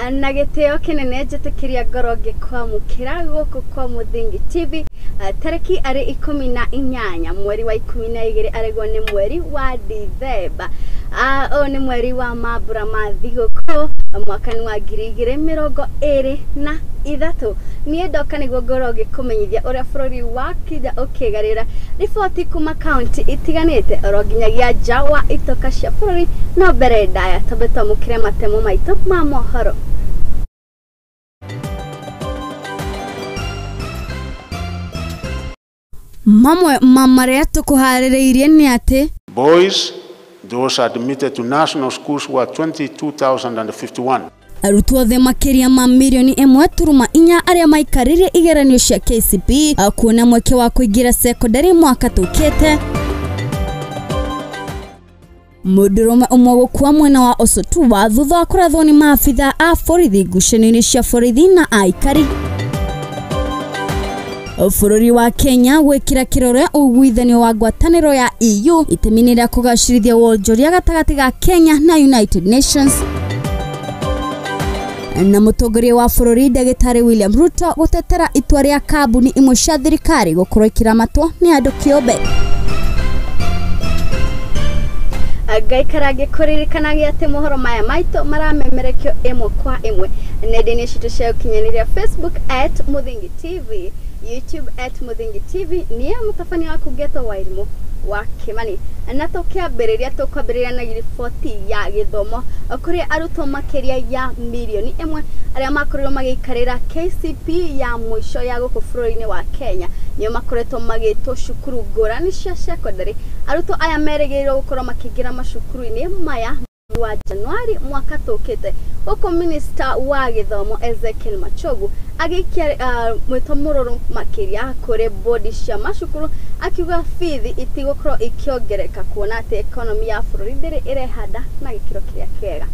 Na gĩtĩo kĩnene njĩtĩkĩria ngoro ngĩkwamũkĩra gũkũ kwa Mũthingi TV, tarĩki arĩ 18 mweri wa 12, arĩguo nĩ mweri wa Dithemba. Ũyũ nĩ mweri wa mambura ma thigũkũ, mwaka nĩ wa 2023. Niĩ ndoka nĩguo ngorwo ngĩkũmenyithia ũrĩa bũrũri wa Kenya ũkĩgarĩra riboti kuma kaunti itiganĩte oro nginyagia nja wa itoka cia bũrũri. No mbere ndaya twambe twamũkĩre matemo maitũ ma mohoro. Mamwe ma marĩa tũkũharĩrĩirie nĩ atĩ Boys, those admitted to national schools were 22,051. Arutwo othe makĩria ma 1.4 mirioni arĩa maikarĩire igeranio cia KCPE kuona mweke wa kũingĩra secondary mwaka tũkĩte. Mũndũrũme ũmwe gũkua mwena wa Osotwa thutha wa kũrathwo nĩ maabitha a borithi ngucanio-inĩ cia borithi na aikari. Bũrũri wa Kenya gwĩkĩra kĩrore ũiguithanio wa ngwatanĩro ya EU itemi-inĩ rĩa kũgacĩrithia wonjoria gatagatĩ ga Kenya na United Nations. Na mũtongoria wa bũrũri ndagĩtarĩ William Ruto gũtetera itua rĩa kambuni imwe cia thirikari gũkorwo ikĩramatwo nĩ andũ kĩũmbe. Ngaikara ngĩkũririkanagia atĩ mohoro maya maitũ maramemerekio ĩmwe kwa ĩmwe nenda-inĩ citũ cia ũkinyanĩria, Facebook @MũthingiTV, YouTube @MũthingiTV. Niĩ mũtabania waku ngetwo Wairimũ wa Kĩmani, na tũkĩambĩrĩria tũkwambĩrĩria na riboti ya gĩthomo, kũrĩa arutwo makĩria ya 1 mirioni arĩa makorirwo magĩikarĩra KCPE ya mũico ya gũkũ bũrũri-inĩ wa Kenya nĩo makoretwo magĩtwo cukuru ngũrani cia secondary. Arutwo aya merĩgĩrĩirwo gũkorwo makĩingĩra macukuru-inĩ maya wa Januari mwaka tũkĩte, gũkũ minista wa gĩthomo Ezekiel Machogu agĩikia mwĩto mũrũrũ makĩria kũrĩ bodi cia macukuru, akiuga bithi itigũkorwo ikĩongereka kuona atĩ economy ya bũrũri ndĩrĩ ĩrehanda na gĩkĩro kĩrĩa kĩega.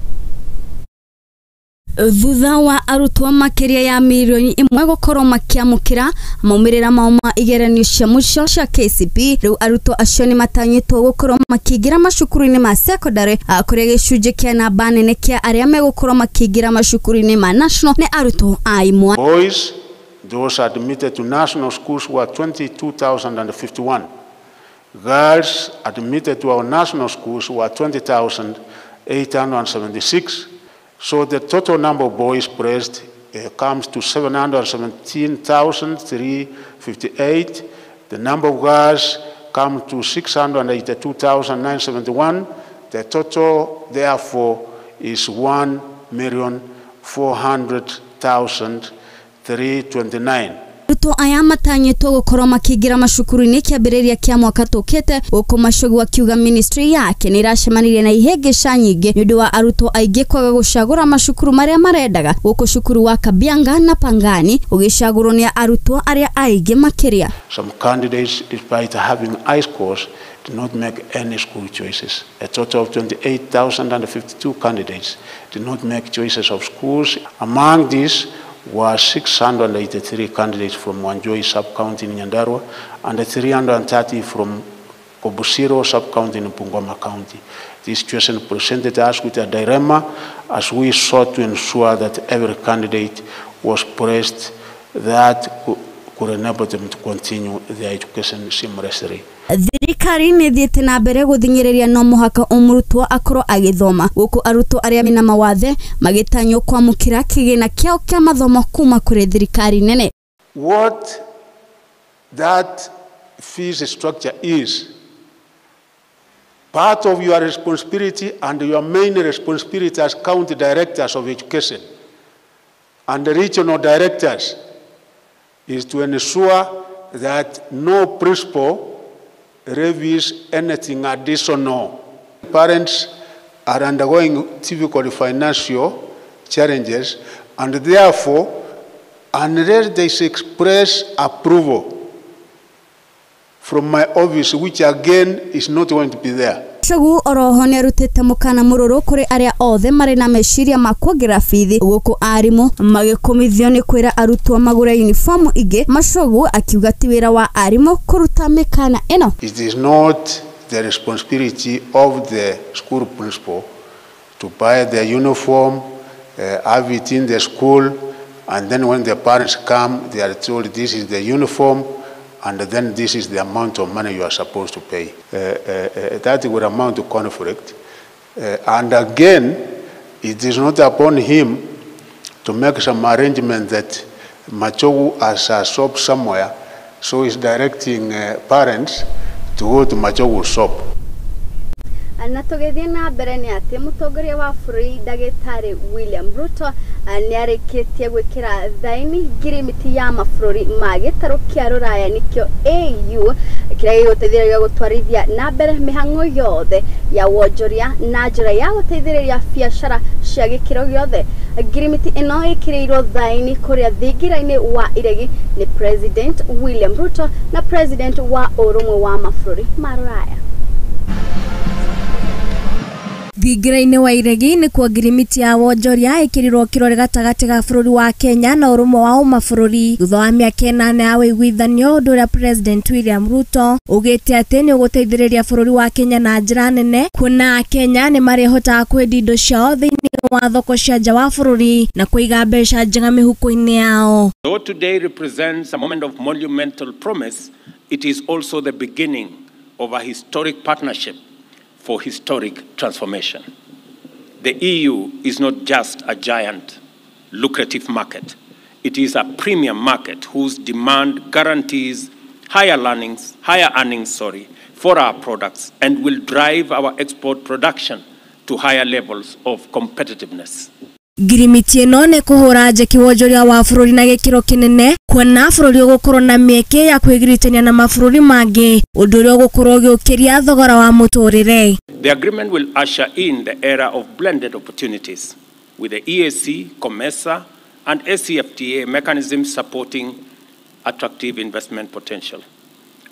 Thutha wa arutwo makĩria ya 1 mirioni gũkorwo makĩamũkĩra maumĩrĩra mao ma igeranio cia mũico cia KCPE, rĩu arutwo acio nĩ matanyĩtwo gũkorwo makĩingĩra macukuru-inĩ ma secondary, kũrĩa gĩcunjĩ kĩa namba nene kĩa arĩa megũkorwo makĩingĩra macukuru-inĩ ma national nĩ arutwo a imwe. Boys, those admitted to national schools were 22,051. Girls admitted to our national schools were 20,876. So the total number of boys placed comes to 717,358. The number of girls come to 682,971. The total, therefore, is 1,400,329. Arutwo aya matanyĩtwo gũkorwo makĩingĩra macukuru-inĩ kĩambĩrĩria kĩa mwaka tũkĩte, gũkũ Machogu akiuga ministry yake nĩ ĩracemanirie na ihĩngĩca nyingĩ nĩ ũndũ wa arutwo aingĩ kwaga gũcagũra macukuru marĩa marendaga, gũkũ cukuru wa Kabianga na Pangani ũgĩcagũrwo nĩ arutwo arĩa aingĩ makĩria. Some candidates, despite having high scores, did not make any school choices. A total of 28,052 candidates did not make choices of schools. Among these were 683 candidates from Wanjoi sub-county in Nyandarua and 330 from Kobusiro sub-county in Bungoma County. This situation presented us with a dilemma as we sought to ensure that every candidate was placed that could enable them to continue their education seamlessly. Thirikari nĩ ĩthiĩte na mbere gũthing'ĩrĩria no mũhaka o mũrutwo akorwo agĩthoma, gũkũ arutwo arĩa mena mawathe magĩtanywo kwamũkĩra kĩgĩna kĩao kĩa mathomo kuma kũrĩ thirikari nene. What that fees structure is, part of your responsibility and your main responsibility as county directors of education and the regional directors is to ensure that no principal levies anything additional. Parents are undergoing difficult financial challenges, and therefore, unless they express approval from my office, which again is not going to be there. Machogu oroho nĩ arutĩte mũkana mũrũrũ kũrĩ arĩa othe marĩ na meciria ma kuongerera bithi, gũkũ arimũ magĩkũmithio nĩ kwĩra arutwo magũre uniform ingĩ. Machogu akiuga ti wĩra wa arimũ kũruta mĩkana ĩno. It is not the responsibility of the school principal to buy their uniform. have it in the school, and then when the parents come, they are told this is the uniform, and then this is the amount of money you are supposed to pay. That would amount to conflict. And again, it is not upon him to make some arrangement that Machogu has a shop somewhere, so he's directing parents to go to Machogu's shop. Na tũgĩthiĩ na mbere nĩ atĩ mũtongoria wa bũrũri ndagĩtarĩ William Ruto nĩ arĩkĩtie gwĩkĩra thaini ngirimiti ya mabũrũri ma gĩtarũ kĩa rũraya nĩkĩo AU kĩrĩa gĩgũteithĩrĩria gũtwarithia na mbere mĩhang'o yothe ya wonjoria na njĩra ya gũteithĩrĩria biacara cia gĩkĩro gĩothe. Ngirimiti ĩno ĩkĩrĩirwo thaini kũrĩa thingira-inĩ wa iregi nĩ President William Ruto na President wa ũrũmwe wa mabũrũri ma rũraya. Thingira-inĩ wa iregi nĩkuo ngirimiti ya wonjoria ĩkĩrirwo kĩrore gatagatĩ ga bũrũri wa Kenya na ũrũmwe wa mabũrũri thutha wa mĩaka 8 ya ũiguithanio, ũndũ ũrĩa President William Ruto ugĩte atĩ nĩ ũgũteithĩrĩria bũrũri wa Kenya na njĩra nene, kuona Kenya nĩ marĩhotaga kwendia indo ciao thĩinĩ wa thoko cia nja wa bũrũri na kũiga mbeca njega mĩhuko-inĩ yao. Though today represents a moment of monumental promise, it is also the beginning of a historic partnership for historic transformation. The EU is not just a giant, lucrative market. It is a premium market whose demand guarantees higher earnings, for our products and will drive our export production to higher levels of competitiveness. Ngirimiti ĩno nĩ kũhũra njeki wonjoria wa bũrũri na gĩkĩro kĩnene, kuona bũrũri ũgũkorwo na mĩeke ya kwĩgiritania na mabũrũri mangĩ, ũndũ ũrĩa ũgũkorwo ũgĩũkĩria thogora wa mũtũrĩre. The agreement will usher in the era of blended opportunities with the EAC, COMESA and ACFTA mechanisms supporting attractive investment potential.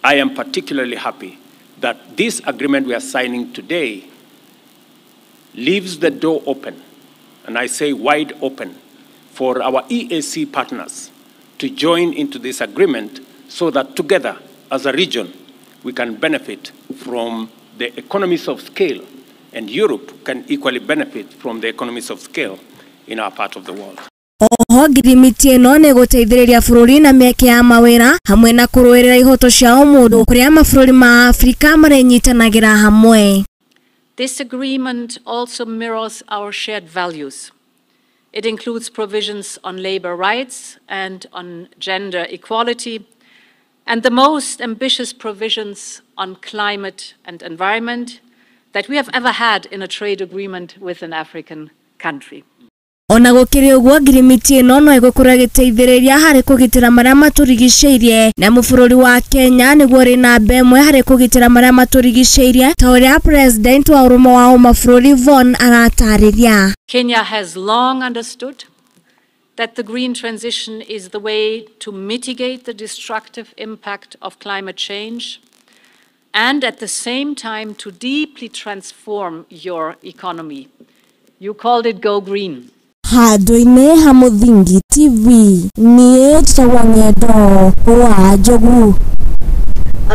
I am particularly happy that this agreement we are signing today leaves the door open, and I say wide open, for our EAC partners to join into this agreement so that together as a region we can benefit from the economies of scale, and Europe can equally benefit from the economies of scale in our part of the world. Oho ngirimiti ĩno nĩ gũteithĩrĩria bũrũri na mĩeke ya mawĩra hamwe na kũrũĩrĩra ihoto cia ũmũndũ kũrĩa mabũrũri ma Afrika marenyitanagĩra hamwe. This agreement also mirrors our shared values. It includes provisions on labor rights and on gender equality, and the most ambitious provisions on climate and environment that we have ever had in a trade agreement with an African country. Ona gũkĩrĩ ũguo ngirimiti ĩno no ĩgũkorwo ĩgĩteithĩrĩria harĩ kũgitĩra marĩa matũrigicĩirie, na bũrũri wa Kenya nĩguo ũrĩ namba ĩmwe harĩ kũgitĩra marĩa matũrigicĩirie ta ũrĩa President wa ũrũmwe wa mabũrũri Von aratarĩria. Kenya has long understood that the green transition is the way to mitigate the destructive impact of climate change and at the same time to deeply transform your economy. You called it Go Green. Handũ-inĩ ha Mũthingi TV niĩ njĩtagwo Ng'endo wa Njogu.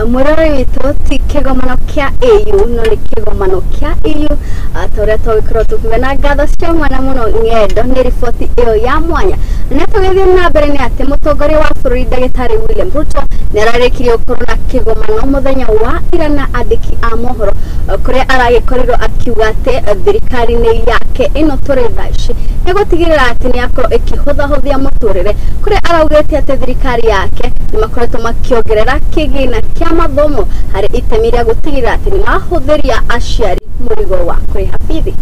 Mũrori witũ ti kĩgomano kĩa AU no nĩ kĩgomano kĩa EU ta ũrĩa tũgĩkorwo tũkiuga, na ngatho cia mwanya mũno Ng'endo nĩ riboti ĩyo ya mwanya. Na tũgĩthiĩ na mbere nĩ atĩ mũtongoria wa bũrũri ndagĩtarĩ William Ruto nĩ ararĩkirie gũkorwo na kĩgomano mũthenya wa ira na andĩki a mohoro kũrĩa aragĩkorirwo akiuga atĩ thirikari-inĩ yake ĩno tũrĩ thaa ici nĩ gũtigĩrĩra atĩ nĩ yakorwo ĩkĩhũthahũthia mũtũrĩre, kũrĩa araugĩte atĩ thirikari yake nĩ makoretwo makĩongerera kĩgĩna kĩa mathomo harĩ itemi rĩa gũtigĩrĩra atĩ nĩ mahũthĩria aciari mũrigo wa kũrĩha bithi.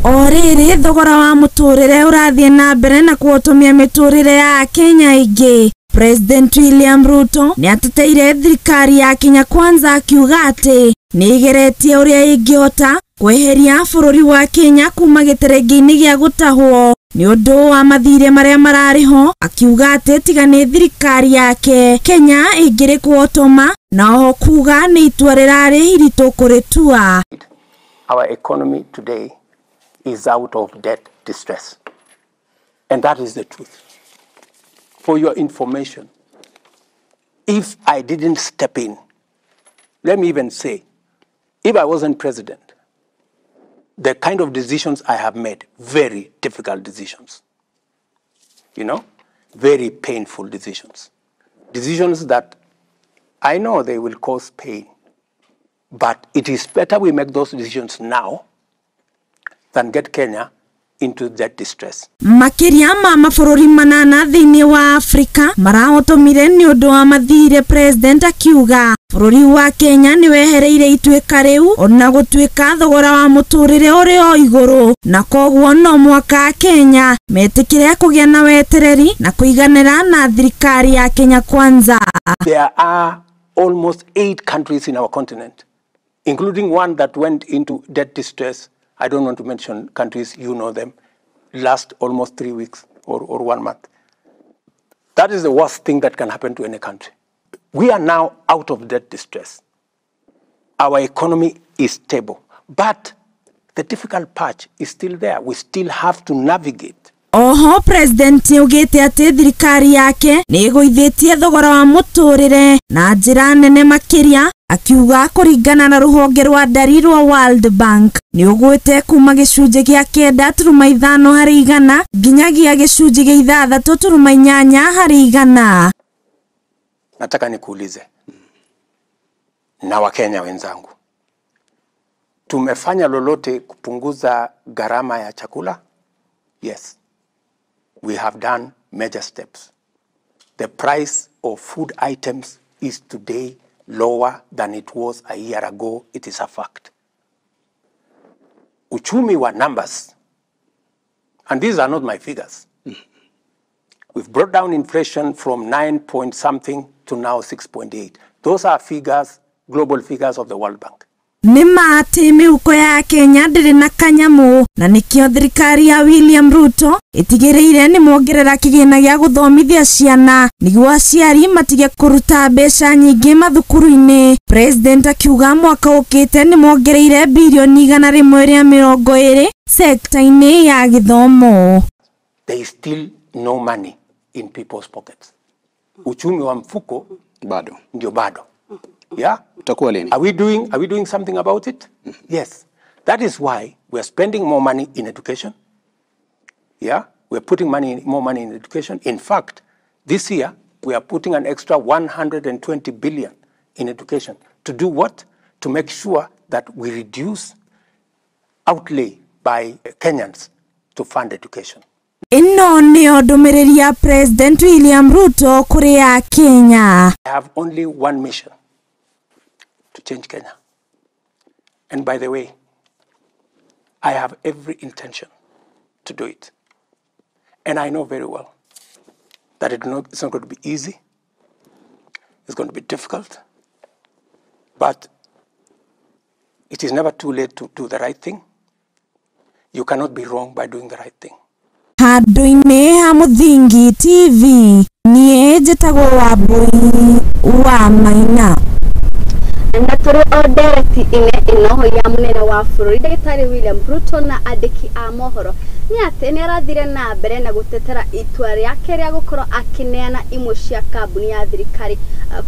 O rĩrĩ thogora wa mũtũrĩre ũrathiĩ na mbere na kũhotomia mĩtũrĩre ya Kenya aingĩ. President William Ruto nĩ ateteire thirikari ya Kenya Kwanza akiuga atĩ nĩ ĩgeretie ũrĩa ĩngĩhota kweheria bũrũri wa Kenya kuma gĩterengĩ-inĩ gĩa gũtahwo nĩ ũndũ wa mathirĩ marĩa mararĩ ho, akiuga atĩ tiga nĩ thirikari yake Kenya ĩngĩrĩ kũhotoma, na oho kuga nĩ itua rĩrarĩ iritũ kũrĩtua. Our economy today is out of debt distress, and that is the truth. For your information, if I didn't step in, let me even say, if I wasn't president, The kind of decisions I have made, very difficult decisions, you know, very painful decisions. Decisions that I know they will cause pain, but it is better we make those decisions now than get Kenya into that distress. Makiria ma mabũrũri manana thĩinĩ wa Afrika marahotomire nĩ ũndũ wa mathirĩ, president akiuga bũrũri wa Kenya nĩ wehereire ituĩka rĩu ona gũtuĩka thogora wa mũtũrĩre ũrĩ o igũrũ, na koguo no mwaka Kenya metĩkĩre kũgĩa na wetereri na kũiganĩra na thirikari ya Kenya Kwanza. There are almost 8 countries in our continent, including one that went into debt distress. I don't want to mention countries, you know them, last almost 3 weeks or 1 month. That is the worst thing that can happen to any country. We are now out of debt distress. Our economy is stable, but the difficult patch is still there. We still have to navigate. Oho president augite ati thirikari yake ni ĩgũithĩtie thogora wa mũtũrĩre na njĩra nene makĩria, akiuga kũringana na rũhonge rwa ndari rwa World Bank nĩ ũgwĩte kuma gĩcunjĩ gĩa 9.5 harĩ igana nginyagia gĩcunjĩ gĩa 6.8 harĩ igana. Nataka nikuulize na Wakenya wenzangu, tumefanya lolote kupunguza gharama ya chakula? Yes, we have done major steps. The price of food items is today lower than it was a year ago. It is a fact. Uchumi wa numbers, and these are not my figures. We've brought down inflation from 9 point something to now 6.8. Those are figures, global figures of the World Bank. Nĩ ma atĩ mĩhuko ya Kenya ndĩrĩ na kanyamũ, na nĩkĩo thirikari ya William Ruto ĩtigĩrĩire nĩ mongerera kĩgĩna gĩa gũthomithia ciana nĩguo aciari matige kũruta mbeca nyingĩ mathukuru-inĩ. President akiuga mwaka ũkĩte nĩ mongereire birioni 120 sekta-inĩ ya gĩthomo. There is still no money in people's pockets. Uchumi wa mfuko bado ndio bado. Yeah? Utakuwa lini? Are we doing something about it? Yes. That is why we are spending more money in education. Yeah? We are putting more money in education. In fact, this year we are putting an extra 120 billion in education. To do what? To make sure that we reduce outlay by Kenyans to fund education. Ĩno nĩyo ndũmĩrĩri ya President William Ruto kũrĩ ya Kenya. I have only one mission: to change Kenya. And by the way, I have every intention to do it. And I know very well that it's not going to be easy. It's going to be difficult. But it is never too late to do the right thing. You cannot be wrong by doing the right thing. Handũ-inĩ ha Mũthingi TV, niĩ njĩtagwo Wambui wa Maina. Na tũrĩ o ndereti-inĩ ĩno ya mũnene wa bũrũri ndagĩtarĩ William Ruto na andĩki a mohoro nĩ atĩ nĩ arathire na mbere na gũtetera itua rĩake rĩa gũkorwo akĩneana imwe cia kambuni ya thirikari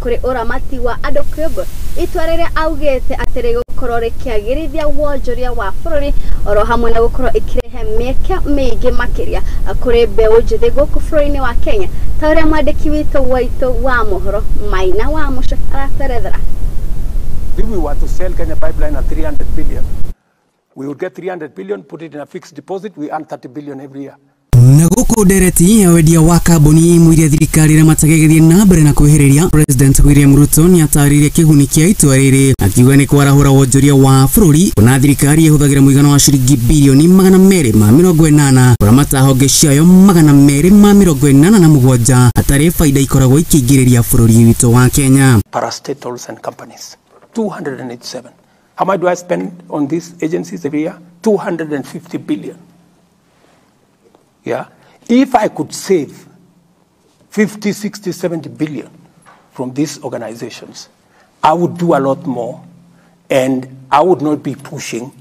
kũrĩ ũramati wa andũ kĩũmbe, itua rĩrĩa augĩte atĩ rĩgũkorwo rĩkĩagĩrithia wonjoria wa bũrũri oro hamwe na gũkorwo ĩkĩrehe mĩeke mĩingĩ makĩria kũrĩ mbeũ njĩthĩ gũkũ bũrũri-inĩ wa Kenya, ta ũrĩa mwandĩki witũ wa mohoro Maina wa Mũco aratwerethera. If we were to sell Kenya Pipeline at 300 billion, we would get 300 billion, put it in a fixed deposit, we earn 30 billion every year. Na gũkũ ndereti ya wendia wa kambuni imwe iria thirikari ĩramatage na mbere na kwĩhĩrĩria, President William Ruto nĩatarĩirie kĩguni kĩa itua rĩrĩ akiuga nĩ kwarahũra wonjoria wa bũrũri kuna thirikari ĩhũthagĩra mũigana wa ciringi birioni 280 kũramata honge ciayo 287 hatarĩ baida ikoragwo ikĩingĩrĩria bũrũri witũ wa Kenya. Parastatals and companies 287. How much do I spend on these agencies every year? 250 billion. Yeah. If I could save 50, 60, 70 billion from these organizations, I would do a lot more, and I would not be pushing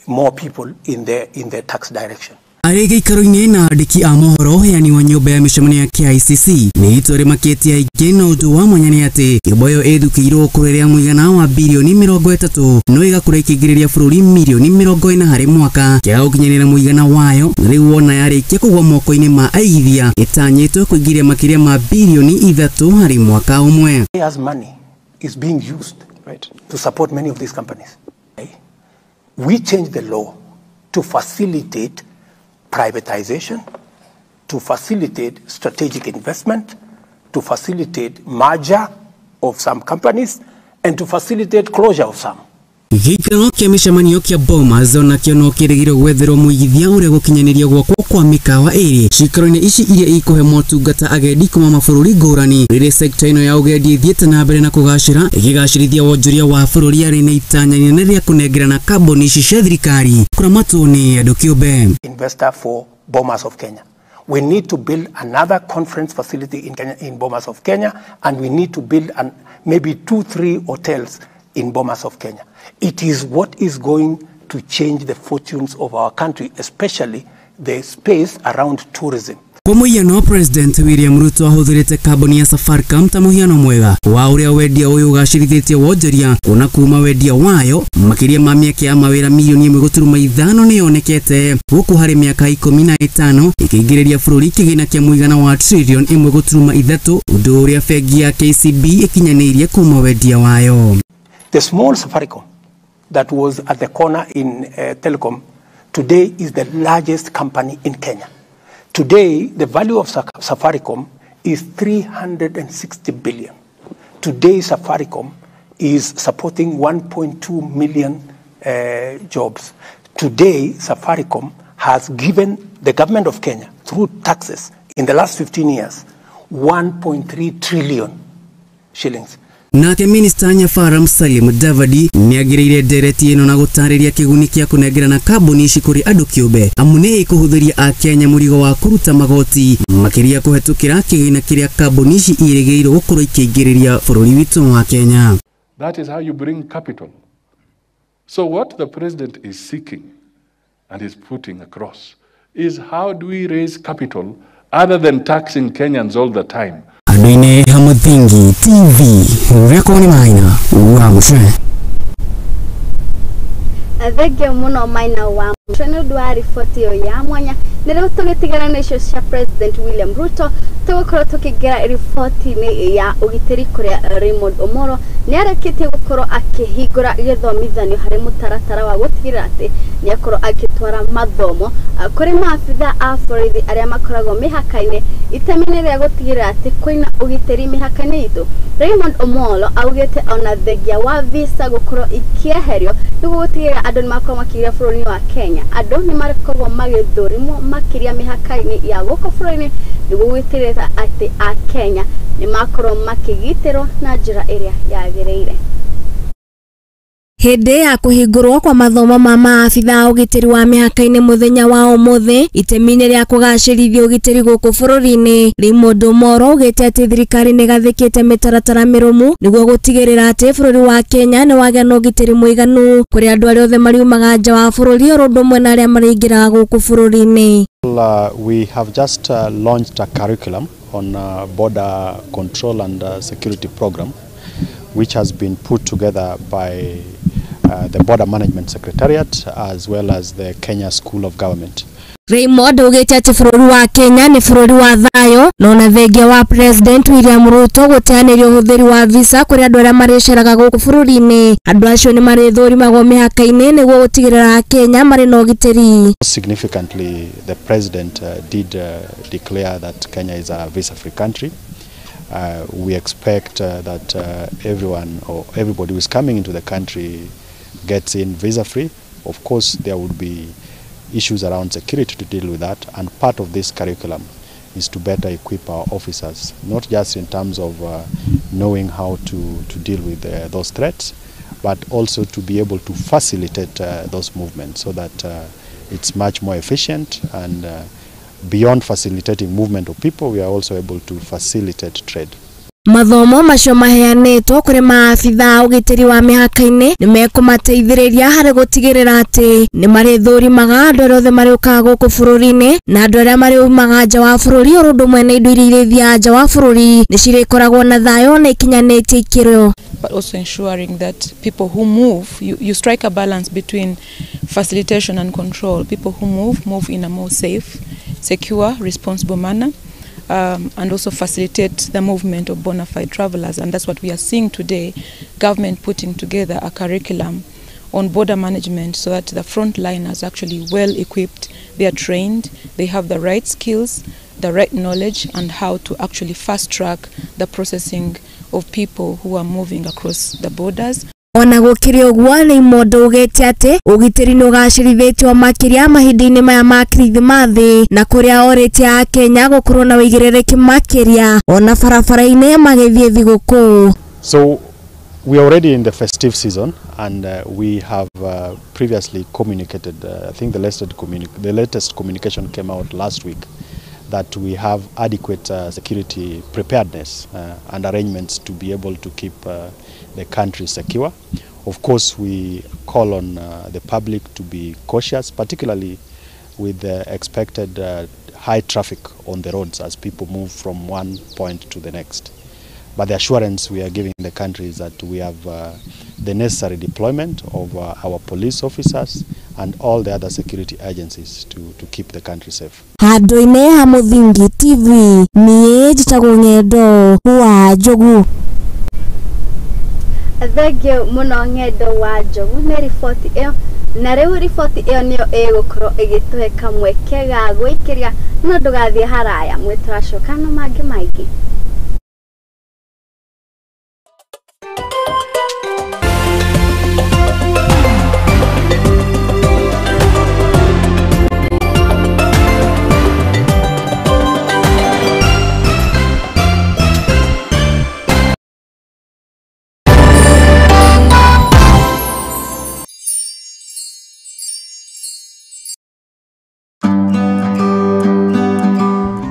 more people in their tax direction. Arĩ gĩikaro-inĩ na andĩki a mohoro ũheani wa nyũmba ya mĩcemanio ya KICC nĩ itua rĩmakĩtie aingĩ na ũndũ wa mwanya nĩ atĩ nyũmba ĩyo ĩthukĩirwo kũrĩrĩa mũigana wa birioni 30 no ĩgakũra ĩkĩingĩrĩria bũrũri mirioni 40 harĩ mwaka kĩaga gũkinyanĩra mũigana wayo na rĩu wona yarĩkia kũgwa moko-inĩ ma aigithia ĩtanyĩtwo kũingĩria makĩria ma birioni 3 harĩ mwaka ũmwe. As money is being used, right, to support many of these companies. We changed the law to facilitate privatization, to facilitate strategic investment, to facilitate merger of some companies, and to facilitate closure of some. Gĩikaro kĩa mĩcemanio kĩa Bomas onakĩo no kĩrĩgĩrĩrwo gwetherwo mũigithia ũrĩa gũkinyanĩria gwakwo kwa mĩkawa ĩrĩ ciikaro-inĩ ici iria ikũhe motungata agendi kuma mabũrũri ngũrani rĩrĩa sekta ĩno ya ũgendi ĩthiĩte na mbere na kũgacĩra ĩkĩgacĩrithia wonjoria wa bũrũri arĩ na itanya inene rĩa kũnengerana kambuni ici cia thirikari kũramatwo nĩ andũ kĩũmbe. Investor for Bomas of Kenya. We need to build another conference facility in Kenya, in Bomas of Kenya, and we need to build maybe 2-3 hotels in Bomas of Kenya. It is what is going to change the fortunes of our country, especially the space around tourism. Kwa mũhiano, President William Ruto ahũthĩrĩte kambuni ya Safaricom ta mũhiano mwega wa ũrĩa wendia ũyũ ũgacĩrithĩtie wonjoria kuona kuma wendia wayo makĩria ma mĩeke ya mawĩra milioni 1.5 nĩ yonekete gũkũ harĩ mĩaka 15 ĩkĩingĩrĩria bũrũri kĩgĩna kĩa mũigana wa trilioni 1.3 ũndũ ũrĩa bengi ya KCB ĩkinyanĩirie kuma wendia wayo. The small Safaricom that was at the corner in Telecom today is the largest company in Kenya. Today, the value of Safaricom is 360 billion. Today, Safaricom is supporting 1.2 million jobs. Today, Safaricom has given the government of Kenya, through taxes, in the last 15 years, 1.3 trillion shillings. Nake Minista Nyafara Musalia Mudavadi nĩagĩrĩire ndereti ĩno na gũtarĩria kĩguni kĩa kũnengerana kambuni ici kũrĩ andũ kĩũmbe amu nĩ ĩkũhũthĩria akenya mũrigo wa kũruta magoti makĩria kũhetũkĩra kĩgĩna kĩrĩa kambuni ici irĩgĩrĩirwo gũkorwo ikĩingĩrĩria bũrũri witũ wa Kenya. That is how you bring capital. So what the president is seeking and is putting across is how do we raise capital other than taxing Kenyans all the time? Andũ-inĩ ha Mũthingi TV, rekwo nĩ Maina wa Mũcwe. Thengio mũno Maina wa Mũcwe nĩ ũndũ wa riboti ĩyo ya mwanya. Nĩ rĩu tũgĩtigana na icio cia President William Ruto tũgũkorwo tũkĩingĩra riboti-inĩ ya ũgitĩri kũrĩa Raymond Omolo nĩ arĩkĩtie gũkorwo akĩhingũra gĩthomithanio harĩ mũtaratara wa gũtigĩrĩra atĩ nĩ akorwo agĩtwara mathomo kũrĩ maabitha a borithi arĩa makoragwo mĩhaka-inĩ itemi-inĩ rĩa gũtigĩrĩra atĩ kwĩna ũgitĩri mĩhaka-inĩ itũ. Raymond Omolo augĩte ona thengia wa visa gũkorwo ikĩeherio nĩguo gũtigĩrĩra andũ nĩ makorwo makĩingĩra bũrũri-inĩ wa Kenya. Andũ nĩ makoragwo magĩthũrimwo makĩria mĩhaka-inĩ ya gũkũ bũrũri-inĩ nĩguo gũtigĩrĩra atĩ a Kenya nĩ makorwo makĩgitĩrwo na njĩra ĩrĩa yagĩrĩire. Hĩndĩ ya kũhingũrwo kwa mathomo ma maabitha a ũgitĩri wa mĩhaka-inĩ mũthenya wa ũmũthĩ itemi-inĩ rĩa kũgacĩrithia ũgitĩri gũkũ bũrũri-inĩ, Raymond Omolo augĩte atĩ thirikari nĩ ĩgathĩkĩte mĩtaratara mĩrũmu nĩguo gũtigĩrĩra atĩ bũrũri wa Kenya nĩ wagĩa na ũgitĩri mũiganu kũrĩ andũ arĩa othe mariumaga nja wa bũrũri oro ũndũ ũmwe na arĩa marĩingĩraga gũkũ bũrũri-inĩ. We have just launched a curriculum on border control and security program, which has been put together by the Border Management Secretariat as well as the Kenya School of Government. Raymond augĩte atĩ bũrũri wa Kenya nĩ bũrũri wa thayũ na ona thengia wa President William Ruto gũteanĩria ũhũthĩri wa visa kũrĩ andũ arĩa marĩceraga gũkũ bũrũri-inĩ. Andũ acio nĩ marĩthũrimagwo mĩhaka-inĩ nĩguo gũtigĩrĩra Kenya marĩ na ũgitĩri. Significantly, the president did declare that Kenya is a visa-free country. We expect that everyone or everybody who is coming into the country gets in visa-free. Of course, there would be issues around security to deal with that, and part of this curriculum is to better equip our officers, not just in terms of knowing how to deal with those threats, but also to be able to facilitate those movements so that it's much more efficient, and beyond facilitating movement of people, we are also able to facilitate trade. Mathomo macio maheanĩtwo kũrĩ maabitha a ũgitĩri wa mĩhaka-inĩ nĩ mekũmateithĩrĩria harĩ gũtigĩrĩra atĩ nĩ marĩthũrimaga andũ arĩa othe marĩũkaga gũkũ bũrũri-inĩ na andũ arĩa marĩumaga nja wa bũrũri oro ũndũ ũmwe na indo iria irĩthiaga nja wa bũrũri nĩ cirĩkoragwo na thayũ na ikinyanĩtie ikĩro. But also ensuring that people who move, you strike a balance between facilitation and control. People who move in a more safe, secure, responsible manner, and also facilitate the movement of bona fide travelers. And that's what we are seeing today, government putting together a curriculum on border management so that the frontliners are actually well equipped, they are trained, they have the right skills, the right knowledge, and how to actually fast track the processing of people who are moving across the borders. Ona gũkĩrĩ ũguo nĩ Imondo ugĩte atĩ ũgitĩri nĩ ũgacĩrithĩtio makĩria mahinda-inĩ maya ma Kirithimathi na kũrĩa orĩtie Akenya gũkorwo na ũigĩrĩrĩki makĩria ona barabara-inĩ magĩthiĩ thigũkũ. So we are already in the festive season, and we have previously communicated, I think the latest communication came out last week, that we have adequate security preparedness and arrangements to be able to keep the country secure. Of course, we call on the public to be cautious, particularly with the expected high traffic on the roads as people move from one point to the next. But the assurance we are giving the country is that we have the necessary deployment of our police officers and all the other security agencies to keep the country safe. Handũ-inĩ ha Mũthingi TV, niĩ njĩtagwo Ng'endo wa Njogu. Thengio mũno Ng'endo wa Njogu nĩ riboti ĩyo, na rĩu riboti ĩyo nĩyo ĩgũkorwo ĩgĩtũhe kamweke ga gwĩkĩria, no ndũgathiĩ haraya, mwĩ tũracoka na mangĩ maingĩ.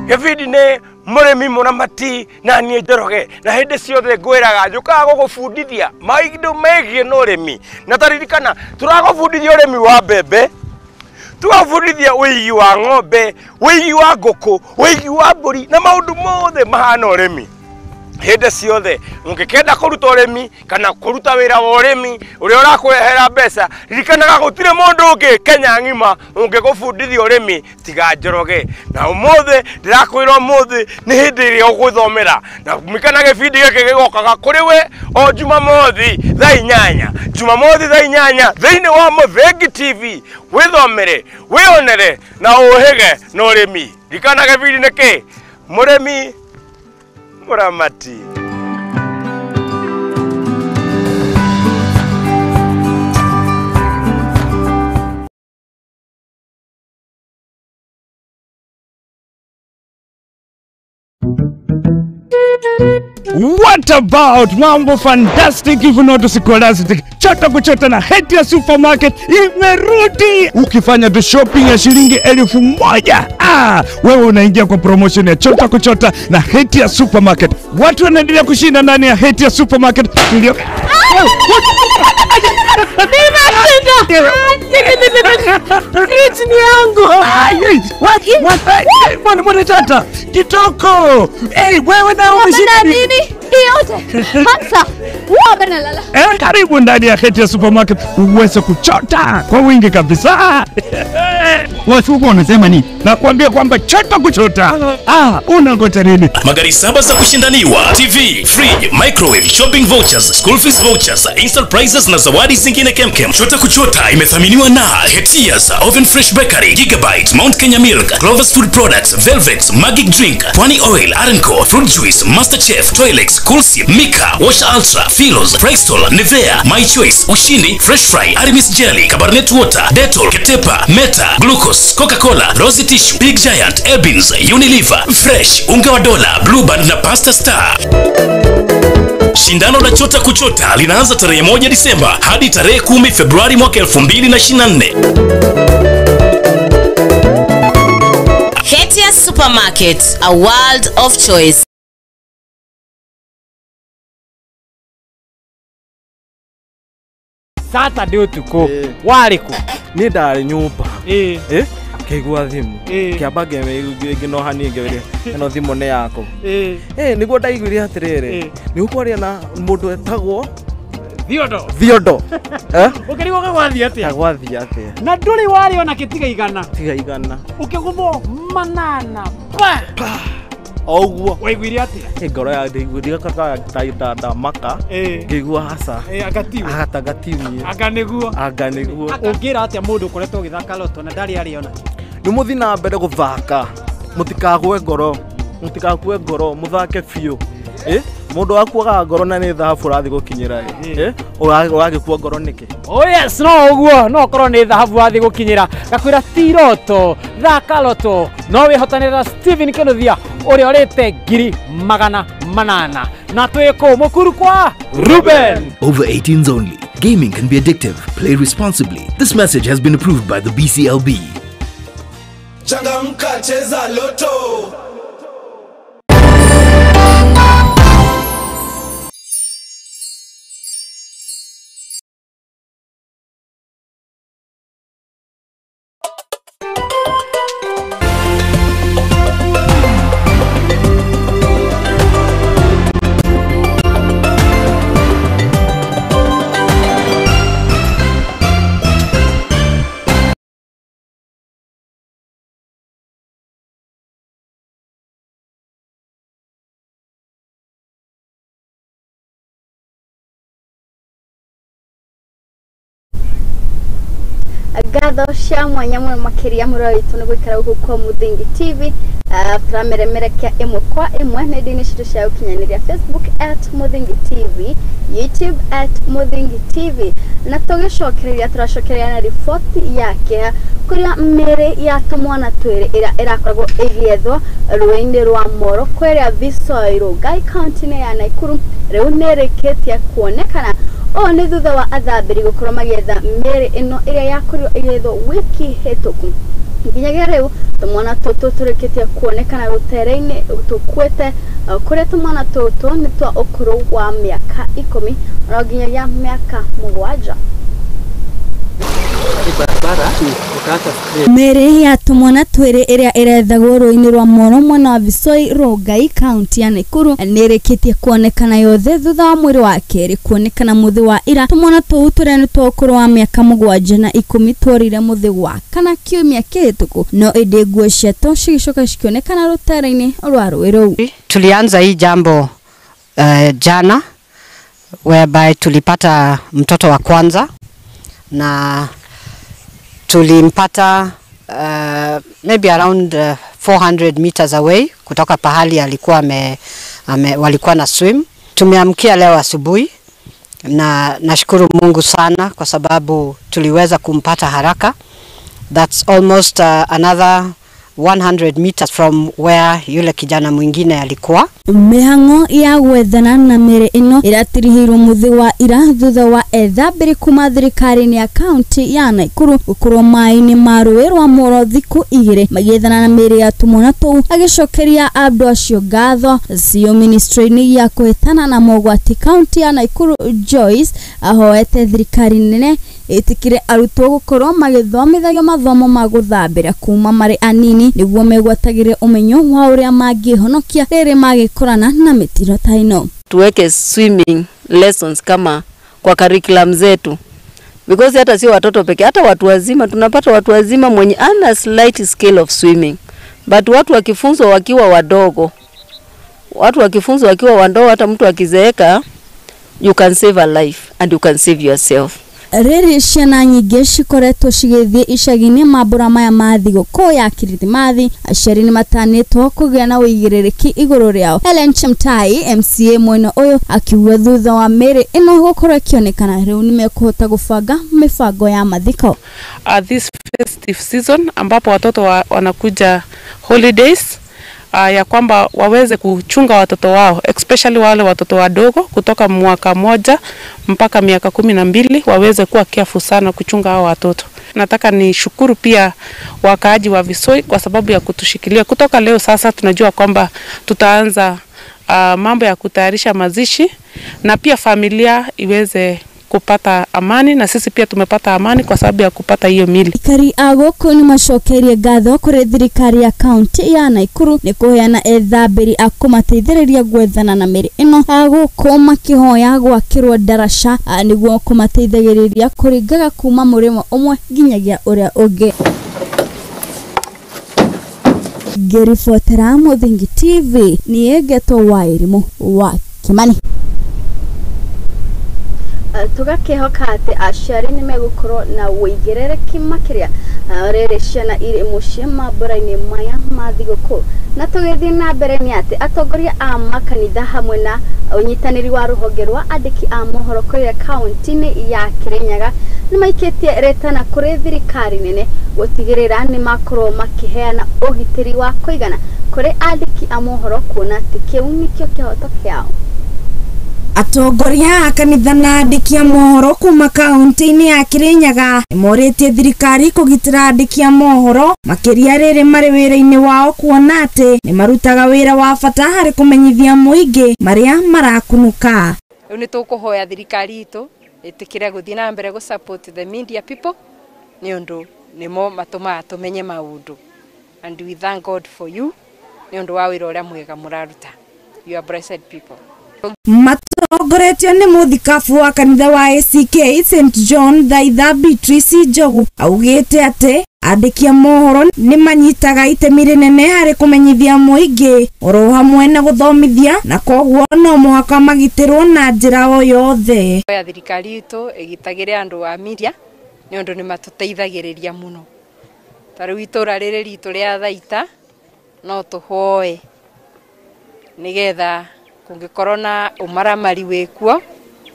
Gĩbindi nĩ mũrĩmi mũramati na niĩ Njoroge, na hĩndĩ ciothe ngwĩraga njũkaga gũgũbundithia maũndũ megiĩ na ũrĩmi, na taririkana tũragũbundithia ũrĩmi wa mbembe, tũgabundithia ũigi wa ng'ombe, ũigi wa ngũkũ, ũigi wa mbũri na maũndũ mothe mahana ũrĩmi. Hĩndĩ ciothe ũngĩkenda kũruta ũrĩmi kana kũruta wĩra wa ũrĩmi ũrĩa ũrakũrehera mbeca, ririkanaga gũtirĩ mũndũ ũngĩ Kenya ng'ima ũngĩgũbundithia ũrĩmi tiga Njoroge. Na ũmũthĩ ndĩrakwĩra ũmũthĩ nĩ hĩndĩ ĩrĩa ũgũthomera, na mikana gĩbindi gĩkĩ gĩgokaga kũrĩ we o Jumamothi thaa 8, Jumamothi thaa 8 thĩinĩ wa Mũthingi TV. Wĩthomere, wĩonere na ũhĩge na ũrĩmi. Ririkana gĩbindi nĩ kĩ? Mũrĩmi Mũramati. What about mambo fantastic if not scholastic? Chota kuchota na Hetia Supermarket imerudi. Ukifanya tu shopping ya shilingi 1000, wewe unaingia kwa promotion ya Chota kuchota na Hetia Supermarket. Watu wanaendelea kushinda ndani ya Hetia Supermarket. Ndio. Fridge ni yangu. Mbona tata? Kitoko. Eh, wewe na umeshinda nini? Yote. Hamsa. Lala. Karibu ndani ya Hetia Supermarket uweze kuchota kwa wingi kabisa. Watu wanasema nini? Nakwambia kwamba chota kuchota. Unangoja nini? Magari 7 za kushindaniwa, TV, fridge, microwave, shopping vouchers, school fees vouchers, instant prizes na zawadi zingine kemkem. Chota kuchota imethaminiwa na Hetia's Oven Fresh Bakery, Gigabyte, Mount Kenya Milk, Clover's Food Products, Velvet, Magic Drink, Pwani Oil, Arenco, Fruit Juice, Master Chef, Toilex, Coolsip, Mika, Wash Ultra, Philos, Prestol, Nivea, My Choice, Ushindi, Fresh Fry, Aramis Jelly, Cabernet Water, Dettol, Ketepa, Meta, Glucose, Coca-Cola, Rosy Tissue, Big Giant, Ebins, Unilever, Fresh, Unga wa Dola, Blue Band na Pasta Star. Shindano la Chota Kuchota linaanza tarehe 1 Disemba hadi tarehe 10 Februari mwaka 2024. Hetia Supermarket, a world of choice. Saturday utuku warĩ kũ? Niĩ ndarĩ nyũmba. Ngĩigua thimũ. Kĩamba ngĩnoha niĩ ngĩũria ĩno thimũ nĩ yakũ. Nĩguo ndaiguire atĩrĩrĩ, nĩ ũkwaria na mũndũ etagwo Thiondo. Thiondo. Ũkĩrigwo gagwathiĩ atĩa? Gagwathiĩ atĩa? Na ndũrĩ warĩ ona kĩtiga igana. Tiga igana. Ũkĩgũthwo manana. Pa. O ũguo. Waiguire atĩa? Ngoro ya ndaiguire ndamaka. Ngĩigua haca. Anga tiwe. Anga tiwe. Anga nĩguo. Anga nĩguo. Ũngĩra atĩa mũndũ ũkoretwo ũgĩthaka loto na ndarĩ arĩ ona? Nĩ mũthiĩ na mbere gũthaka. Mũtikagwe ngoro. Mũtikakue ngoro, mũthake biũ. Mũndũ akuaga ngoro na nĩ thahabu ũrathiĩ gũkinyĩra. Ũragĩkua ngoro nĩkĩ? Oh yes, no ũguo, no ũkorwo nĩ thahabu wathiĩ gũkinyĩra. Ngakwĩra ti roto, thaka loto. No wĩhotanĩre Stephen Kinuthia ũrĩa ũrĩte 800,000. Na twĩ kũ Mũkuru kwa Ruben. Over 18s only. Gaming can be addictive. Play responsibly. This message has been approved by the BCLB. Changamka, cheza loto. Ngatho cia mwanya muno makiria mũrori witũ nĩ gũikara gũkũ kwa Mũthingi TV. Tũrameremerekia ĩmwe kwa ĩmwe nenda-inĩ citũ cia ũkinyanĩria, Facebook @Mũthingi TV, YouTube @Mũthingi TV, na tũgĩcokereria tũracokereria na riboti ya kĩeha kũrĩa mĩĩrĩ ya tũmwana twĩrĩ ĩrĩa ĩrakoragwo ĩgĩethwo rũĩ-inĩ rwa Moro kũrĩa Visoi Rongai kaunti-inĩ ya Nakuru rĩu nĩ ĩrĩkĩtie kuonekana. Ũũ nĩ thutha wa athambĩri gũkorwo magĩetha mĩĩrĩ ĩno ĩrĩa yakorirwo ĩgĩethwo wiki hĩtũku. Nginyagia rĩu tũmwana tũtũ tũrĩkĩtie kuonekana rũtere-inĩ tũkuĩte, kũrĩa tũmwana tũtũ nĩ twa ũkũrũ wa mĩaka 10 ona nginyagia mĩaka 7. Mĩĩrĩ ya tũmwana twĩrĩ ĩrĩa ĩrethagwo rũĩ-inĩ rwa Moro mwena wa Visoi Rongai kaunti ya Nakuru nĩ ĩrĩkĩtie kuonekana yothe thutha wa mwĩrĩ wa kerĩ kuonekana mũthĩ wa ira. Tũmwana tũu tũrĩa nĩ twa ũkũrũ wa mĩaka 7 na 10 tworire mũthĩ wa kana kiumia kĩhĩtũku, no ĩndĩ nguo ciatwo cigĩcoka cikĩonekana rũtere-inĩ rwa rũĩ rũu. Tulianza hii jambo jana whereby tulipata mtoto wa kwanza na tulimpata maybe around 400 meters away kutoka pahali alikuwa walikuwa na swim. Tumeamkia leo asubuhi na nashukuru Mungu sana kwa sababu tuliweza kumpata haraka. That's almost another 100 meters from where yule kijana mwingine alikuwa. Mĩhang'o ya gwethana na mĩĩrĩ ĩno ĩratirihirwo mũthĩ wa ira thutha wa ethambĩri kuma thirikari-inĩ ya kaunti ya Nakuru gũkorwo maĩ-inĩ ma rũĩ rwa Moro thikũ 2 magĩethana na mĩĩrĩ ya tũmwana tũu. Agĩcokeria andũ acio ngatho, CEO ministry-inĩ ya kũhĩtana na mogwati kaunti ya Nakuru Joyce ahoete thirikari nene ĩtĩkĩre arutwo gũkorwo magĩthomithagio mathomo ma gũthambĩra kuma marĩ anini nĩguo megwatagĩre ũmenyo wa ũrĩa mangĩhonokia rĩrĩ magĩkorana na mĩtino ta ĩno. Tuweke swimming lessons kama kwa curriculum zetu, because hata sio watoto peke, hata watu wazima tunapata watu wazima mwenye ana slight skill of swimming, but watu wakifunzwa wakiwa wadogo, hata mtu akizeeka, you can save a life and you can save yourself. Rĩrĩ ciana nyingĩ cikoretwo cigĩthiĩ icagi-inĩ mambũra maya ma thigũkũ ya Kirithimathi, aciari nĩ matanĩtwo kũgĩa na ũigĩrĩrĩki igũrũ rĩao. Helen Chemtai MCA mwena ũyũ akiuga thutha wa mĩĩrĩ ĩno gũkorwo ĩkĩonekana rĩu nĩ mekũhota gũbanga mĩbango ya mathiko. This festive season ambapo watoto wanakuja holidays, ya kwamba waweze kuchunga watoto wao, especially wale watoto wadogo kutoka mwaka 1 mpaka miaka 12, waweze kuwa careful sana kuchunga hao watoto. Nataka nishukuru pia wakaaji wa Visoi kwa sababu ya kutushikilia. Kutoka leo sasa tunajua kwamba tutaanza mambo ya kutayarisha mazishi na pia familia iweze kupata amani, na sisi pia tumepata amani kwa sababu ya kupata hiyo mili. Aikari a gũkũ nĩ macokeirie ngatho kũrĩ thirikari ya kaunti ya Naikuru nĩ kũheana ethambĩri a kũmateithĩrĩria gwethana na mĩrĩ ĩno. A gũkũ makĩhoya gwakĩrwo ndaraca nĩguo kũmateithagĩrĩria kũringaga kuma mũrĩmo ũmwe nginyagia ũrĩa ũngĩ. Ngĩribotera Mũthingi TV niĩ ngetwo Wairimu wa Kimani. Tũgakĩhoka atĩ aciari nĩ megũkorwo na ũigĩrĩrĩki makĩria rĩrĩ ciana irĩ mũciĩ mambũra-inĩ maya ma thigũkũ. Na tũgĩthiĩ na mbere nĩ atĩ atongoria a makanitha hamwe na ũnyitanĩri wa rũhonge rwa andĩki a mohoro kũrĩa kaunti-inĩ ya Kĩrĩnyaga nĩ maikĩtie rĩtana kũrĩ thirikari nene gũtigĩrĩra nĩ makorwo makĩheana ũgitĩri wa kũigana kũrĩ andĩki a mohoro kuona atĩ kĩu nĩkĩo kĩhoto kĩao. Atongoria a kanitha na andĩki a mohoro kuma kaunti-inĩ ya Kĩrĩnyaga nĩmorĩtie thirikari kũgitĩra andĩki a mohoro makĩria rĩrĩ marĩ wĩra-inĩ wao kuona atĩ nĩmarutaga wĩra wa bata harĩ kũmenyithia mũingĩ marĩa marakunũka. Rĩu nĩ tũkũhoya thirikari itũ ĩtĩkĩre gũthiĩ na mbere gũ support the media people nĩ ũndũ nĩmo matũmaga tũmenye maũndũ, and we thank God for you nĩ ũndũ wa wĩra ũrĩa mwega mũraruta. You are blessed people. Matongoretio nĩ mũthikabu wa kanitha wa ACK St John Thaitha Beatrice Njogu augĩte atĩ andĩki a mohoro nĩ manyitaga itemi rĩnene harĩ kũmenyithia mũingĩ oro hamwe na gũthomithia, na koguo no mũhaka magitĩrwo na njĩra o yothe. Ya thirikari itũ ĩgitagĩre andũ a media nĩ ũndũ nĩ matũteithagĩrĩria mũno. Ta rĩu itũra rĩrĩ ritũ rĩa Thaita no tũhoe nĩgetha kũngĩkorwo na ũmaramari wĩkuo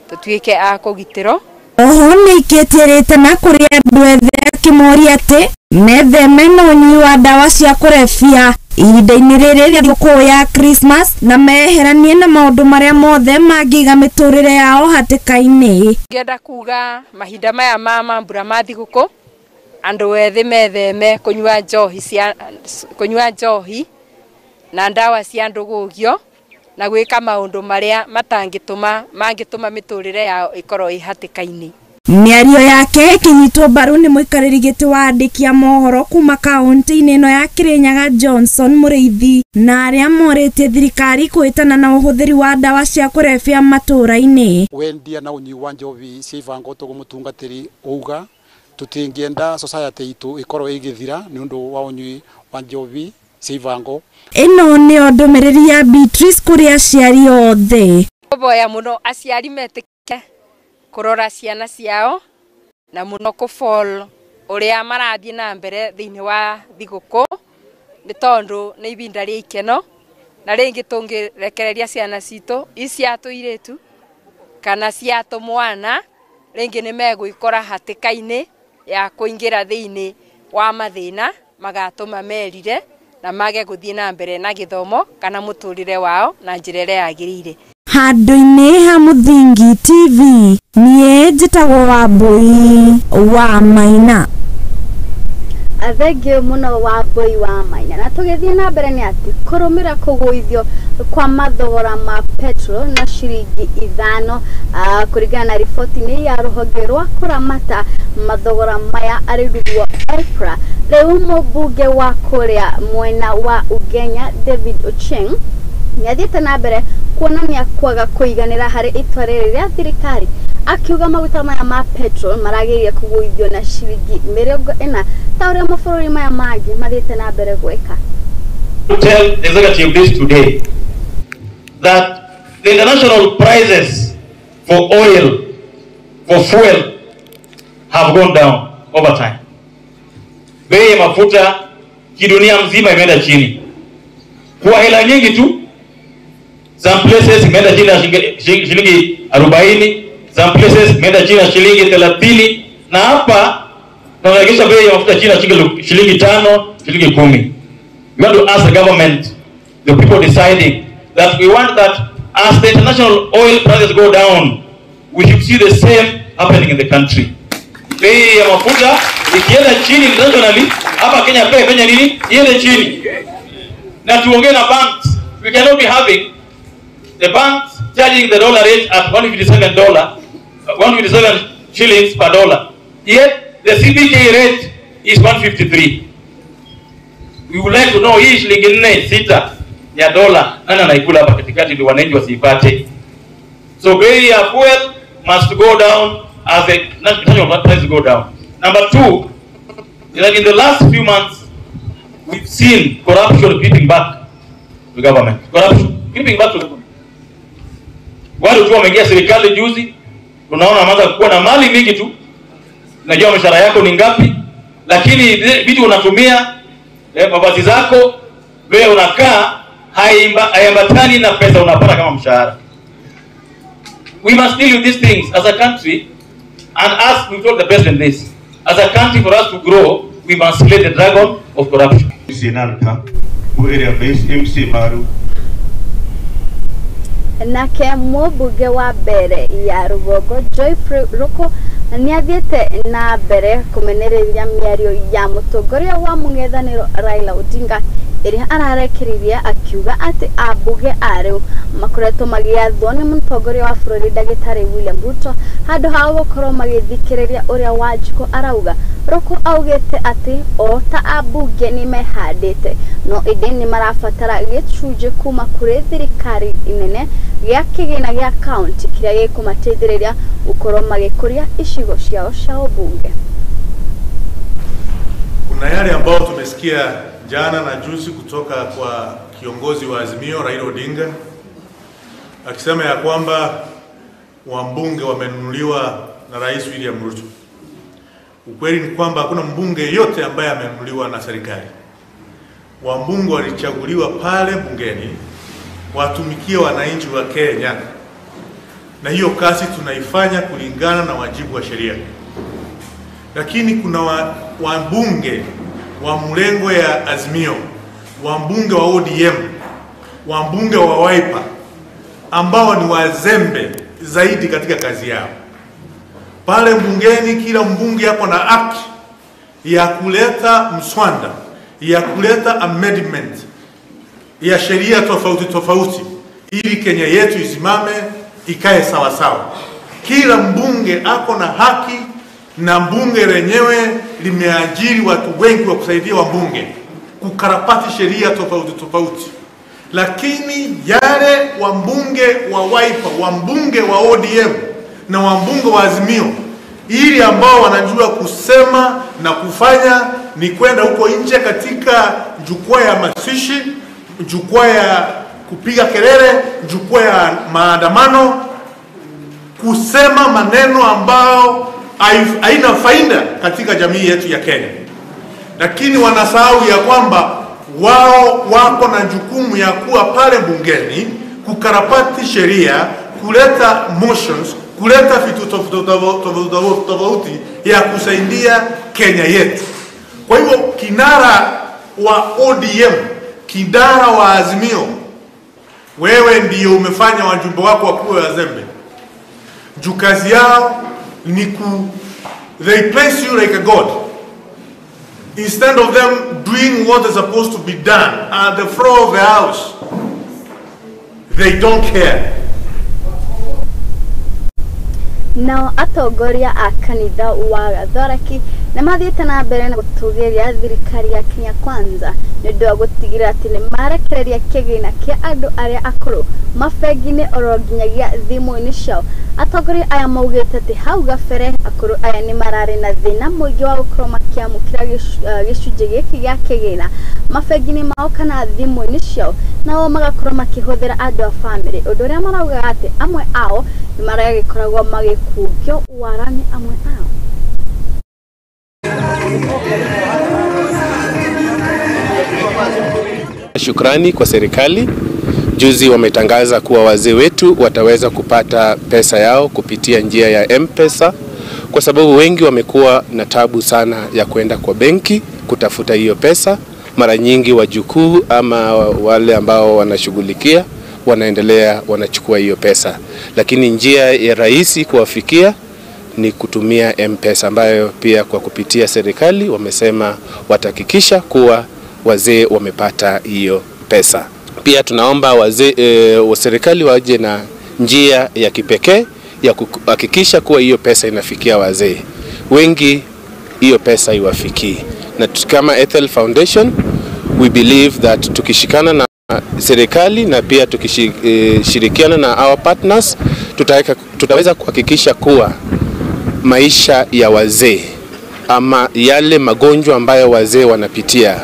tũtuĩke a kũgitĩrwo. Oho nĩikĩtie rĩtana kũrĩ andũ ethĩ akĩmoria atĩ metheme na ũnyui wa ndawa cia kũrebia ihinda-inĩ rĩrĩ rĩa thigũkũ ya Christmas na meheranie na maũndũ marĩa mothe mangĩiga mĩtũrĩre yao hatĩka-inĩ. Ngĩenda kuga mahinda maya ma mambura ma thigũkũ andũ ethĩ metheme kũnyua njohi na ndawa cia ndũgũgio na gwĩka maũndũ marĩa matangĩtũma mangĩtũma mĩtũrĩre yao ĩkorwo ĩ hatĩka-inĩ. Mĩario yake ĩkĩnyitwo mbaru nĩ mũikarĩri gĩtĩ wa andĩki a mohoro kuma kaunti-inĩ ĩno ya Kĩrĩnyaga Johnson Mũrĩithi na arĩa morĩtie thirikari kwĩtana na ũhũthĩri wa ndawa cia kũrebia matũra-inĩ. Wendia na ũnyui wa njohi cia ibango tũgũmũtungatĩri uga tũtingĩenda society itũ ĩkorwo ĩgĩthira nĩ ũndũ wa ũnyui wa njohi cia ibango. Ĩno nĩyo ndũmĩrĩri ya Beatrice kũrĩ aciari othe. Kũboya mũno aciari metĩkĩre kũrora ciana ciao na mũno kũbol ũrĩa marathiĩ na mbere thĩinĩ wa thigũkũ nĩ tondũ nĩ ibinda rĩa ikeno, na rĩngĩ tũngĩrekereria ciana citũ ici tũirĩtu kana cia tũmwana rĩngĩ nĩ megũikora hatĩka-inĩ ya kũingĩra thĩinĩ wa mathĩna magatũma merire na mage gũthiĩ na mbere na gĩthomo kana mũtũrĩre wao na njĩra ĩrĩa yagĩrĩire. Handũ-inĩ ha Mũthingi TV niĩ njĩtagwo Wambui wa Maina. Thengio mũno Wambui wa Maina. Na tũgĩthiĩ na mbere nĩ atĩ kũrũmĩra kũgũithio kwa mathogora ma petrol na ciringi 5 kũringana na riboti-inĩ ya rũhonge rwa kũramata mathogora maya arĩ rũo EPRA. Rĩu mũmbunge wa kũrĩa mwena wa Ugenya David Ochieng nĩathiĩte na mbere kuonania kwaga kũiganĩra harĩ itua rĩrĩ rĩa thirikari akiuga maguta maya ma petrol maragĩrĩire kũgũithio na ciringi 40 ta ũrĩa mabũrũri maya mangĩ mathiĩte na mbere gwĩka. To tell the executive this today that the international prices for oil, for fuel have gone down over time. Bei ya mafuta kidunia mzima imeenda chini kwa hela nyingi tu. Some places imeenda chini ya shilingi 40, some places imeenda chini ya shilingi 30, na hapa tunaregesha bei ya mafuta chini ya shilingi 5, shilingi 10. We want to ask the government, the people deciding, that we want that as the international oil prices go down, we should see the same happening in the country. Bei ya mafuta ikienda chini internationally, hapa Kenya pia ifanye nini? Iende chini. Na tuongee na banks. We cannot be having the banks charging the dollar rate at $157, 157 shillings per dollar. Yet the CBK rate is 153. We would like to know hii shilingi 4 6 ya dola nani anaikula hapa katikati ndio wananchi wasiipate. So bei ya fuel must go down as the national price go down. Number two, like in the last few months, we've seen corruption creeping back to government. Corruption creeping back to government. Wale tu wameingia serikali juzi, tunaona wameanza kuwa na mali mingi tu. Najua mshahara yako ni ngapi, lakini vitu unatumia, mavazi zako, wewe unakaa haiambatani na pesa unapata kama mshahara. We must deal with these things as a country, and as we told the president this, as a country for us to grow, we must slay the dragon of corruption. Nake mũmbunge wa mbere ya rũgongo Geoffrey Ruku nĩathiĩte na mbere kũmenereria mĩario ya mũtongoria wa mũng'ethanĩro Raila Odinga ĩrĩa ararekereirie akiuga atĩ ambunge a rĩu makoretwo magĩathwo nĩ mũtongoria wa bũrũri ndagĩtarĩ William Ruto handũ ha gũkorwo magĩthikĩrĩria ũrĩa Wanjikũ arauga. Ruku augĩte atĩ o ta ambunge nĩ mehandĩte no ĩndĩ nĩ marabatara gĩcunjĩ kuma kũrĩ thirikari nene gĩa kĩgĩna gĩa kaunti kĩrĩa gĩkũmateithĩrĩria gũkorwo magĩkũria icigo ciao cia ũmbunge. Kuna yale ambao tumesikia jana na juzi kutoka kwa kiongozi wa Azimio Raila Odinga akisema ya kwamba wambunge wamenunuliwa na Rais William Ruto. Ukweli ni kwamba hakuna mbunge yote ambaye amenunuliwa na serikali. Wambunge walichaguliwa pale bungeni watumikie wananchi wa Kenya, na hiyo kazi tunaifanya kulingana na wajibu wa sheria. Lakini kuna wambunge wa mlengo ya Azimio, wambunge wa ODM, wambunge wa Wiper ambao ni wazembe zaidi katika kazi yao. Pale bungeni kila mbunge hapo na haki ya kuleta mswada, ya kuleta amendment ya sheria tofauti tofauti ili Kenya yetu isimame ikae sawa sawa. Kila mbunge ako na haki, na mbunge lenyewe limeajiri watu wengi wa kusaidia wabunge kukarabati sheria tofauti tofauti. Lakini yale wabunge wa Wiper, wabunge wa ODM na wabunge wa Azimio, ili ambao wanajua kusema na kufanya ni kwenda huko nje katika jukwaa ya mazishi, jukwaa ya kupiga kelele, jukwaa ya maandamano, kusema maneno ambao haina faida katika jamii yetu ya Kenya. Lakini wanasahau ya kwamba wao wako na jukumu ya kuwa pale bungeni kukarabati sheria, kuleta motions, kuleta vitu tofauti ya kusaidia Kenya yetu. Kwa hivyo kinara wa ODM, kinara wa Azimio, wewe ndio umefanya wajumbe wako wakuwe wazembe. Juu kazi yao ni ku, they place you like a god. Instead of them doing what is supposed to be done at the floor of the house, they don't care. Nao atongoria a kanitha wa Gathoreki nĩ mathiĩte na mbere na gũtũgĩria thirikari ya Kenya Kwanza nĩ ũndũ wa gũtigĩrĩra atĩ nĩ marekereria kĩgĩna kĩa andũ arĩa akũrũ mabengi-inĩ oro nginyagia thimũ-inĩ ciao. Atongoria aya maugĩte atĩ hau gabere akũrũ aya nĩ mararĩ na thĩna mũingĩ wa gũkorwo makĩamũkĩra gĩcunjĩ gĩkĩ gĩa kĩgĩna mabengi-inĩ mao kana thimũ-inĩ ciao, nao magakorwo makĩhũthĩra andũ a bamĩrĩ, ũndũ ũrĩa maraugaga atĩ amwe ao nĩ maragĩkoragwo magĩkungio wara nĩ amwe ao. Shukrani kwa serikali. Juzi wametangaza kuwa wazee wetu wataweza kupata pesa yao kupitia njia ya M-Pesa, kwa sababu wengi wamekuwa na tabu sana ya kwenda kwa benki kutafuta hiyo pesa. Mara nyingi wajukuu ama wale ambao wanashughulikia wanaendelea wanachukua hiyo pesa, lakini njia ya rahisi kuwafikia ni kutumia M-Pesa, ambayo pia kwa kupitia serikali wamesema watahakikisha kuwa wazee wamepata hiyo pesa. Pia tunaomba wazee wa serikali waje na njia ya kipekee ya kuhakikisha kuwa hiyo pesa inafikia wazee. Wengi hiyo pesa iwafikii. Na kama Ethel Foundation, we believe that tukishikana na serikali na pia tukishirikiana na our partners, tutaweza kuhakikisha kuwa maisha ya wazee ama yale magonjwa ambayo wazee wanapitia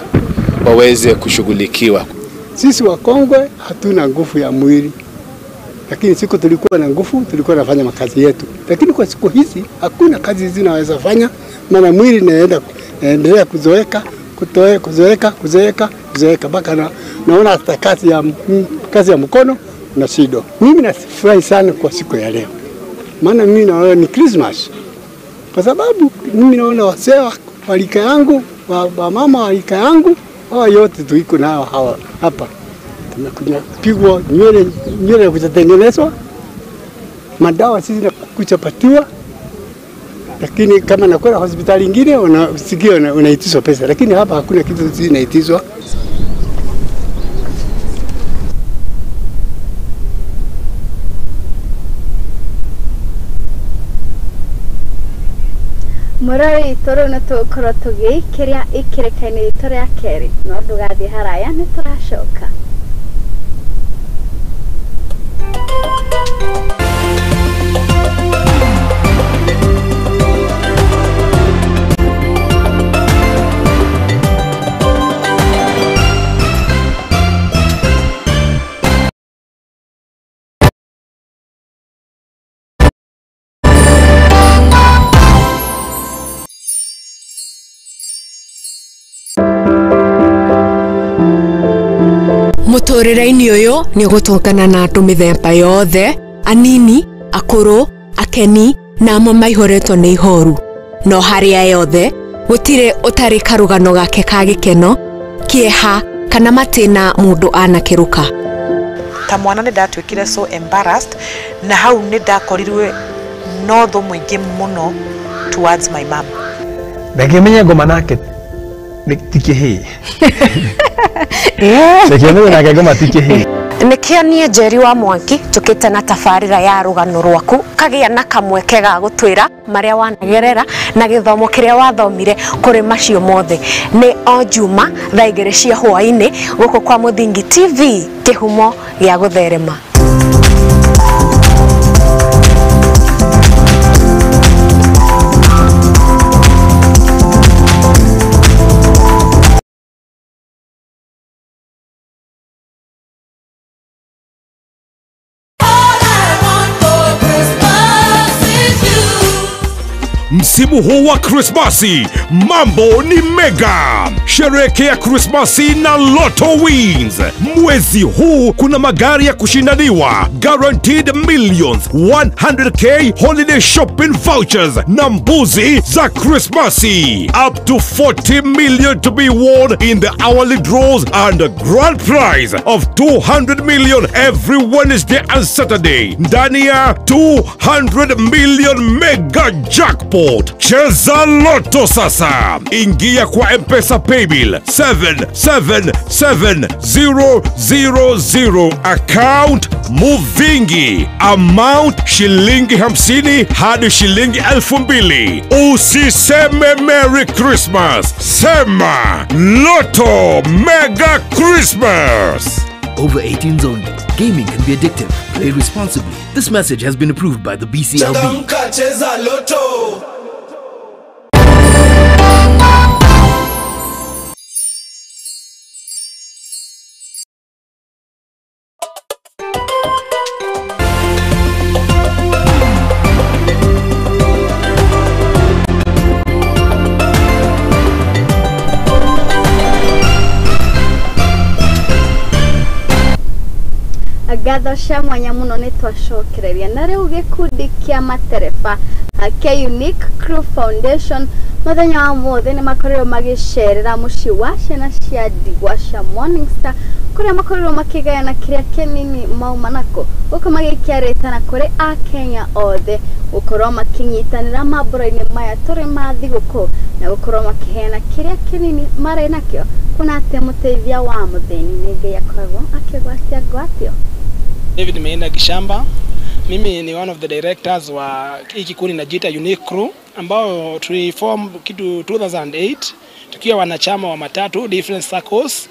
waweze kushughulikiwa. Sisi wakongwe hatuna nguvu ya mwili, lakini siku tulikuwa na nguvu tulikuwa nafanya makazi yetu, lakini kwa siku hizi hakuna kazi zinaweza fanya, maana mwili inaendelea kuzoeka, kuzoeka mpaka naona hata kazi ya mkono na shida. Mimi nafurahi sana kwa siku ya leo, maana mimi naona ni Christmas, kwa sababu mimi naona wazee wa rika yangu, wa mama wa rika yangu, hawa yote tuiko nao hawa hapa. Tumekuja pigwa nywele kutengenezwa, madawa sisi na kuchapatiwa, lakini kama nakwenda hospitali nyingine unasikia unaitishwa pesa, lakini hapa hakuna kitu zinaitishwa. Murari toro na tũgũkorwo tũgĩikĩria ikĩrĩka-inĩ ritũ rĩa kerĩ, no ndũgathiĩ haraya nĩ tũracoka. Mũtũrĩre-inĩ ũyũ nĩ ũgũtũngana na andũ mĩthemba yothe, anini, akũrũ, akeni na amwe maihũrĩtwo nĩ ihoru. No harĩa yothe gũtirĩ ũtarĩ karũgano gake ka gĩkeno, kĩeha kana matĩna mũndũ anakĩrũka. Ta mwana nĩ ndatuĩkire so embarrassed, na hau nĩ ndakorirwe no thũ mũingĩ mũno towards my mom. Ndangĩmenya ngoma nake ti kĩhĩĩ. Ndangĩmenya nake ngoma ti kĩhĩĩ. Nĩkĩo niĩ Njeri wa Mwangi njũkĩte na tabarĩra ya rũgano rwaku, kagĩa na kamweke ga gũtwĩra marĩa wanagerera na gĩthomo kĩrĩa wathomire kũrĩ macio mothe. Nĩ o Juma thaa 2 cia hwaĩ-inĩ gũkũ kwa Mũthingi TV, kĩhumo gĩa gũtherema. Msimu huu wa Krismasi, mambo ni mega. Sherehekea Krismasi na Lotto Wins. Mwezi huu kuna magari ya kushindaniwa, guaranteed millions, 100k holiday shopping vouchers na mbuzi za Krismasi. Up to 40 million to be won in the hourly draws and a grand prize of 200 million every Wednesday and Saturday. Ndani ya 200 million mega jackpot. Cheza Lotto sasa. Ingia kwa M-Pesa Paybill 777000, account Muvingi, amount shilingi 50 hadi shilingi 2000. Usiseme Merry Christmas, sema Lotto Mega Christmas. Over 18s only. Gaming can be addictive. Play responsibly. This message has been approved by the BCLB. Changamka, cheza Lotto. Ngatho cia mwanya muno nĩ twacokereria na rĩu gĩkundi kĩa matereba kĩa Unique Crew Foundation mũthenya wa mũthĩ nĩ makorirwo magĩcerera mũciĩ wa ciana cia ndigwa cia Morning Star kũrĩa makorirwo makĩgayana kĩrĩa kĩnini mauma nako gũkũ magĩikia rĩtana kũrĩ akenya othe gũkorwo makĩnyitanĩra mambũra-inĩ maya tũrĩ ma thigũkũ na gũkorwo makĩheana kĩrĩa kĩnini marĩ nakĩo kuna atĩ mũteithia wa mũthĩni nĩ Ngai akoragwo akĩgwatia ngwatio. David Meena Gishamba. Mimi ni one of the directors wa hii kikundi najiita Unique Crew ambao tuliform kitu 2008 tukiwa wanachama wa matatu different circles.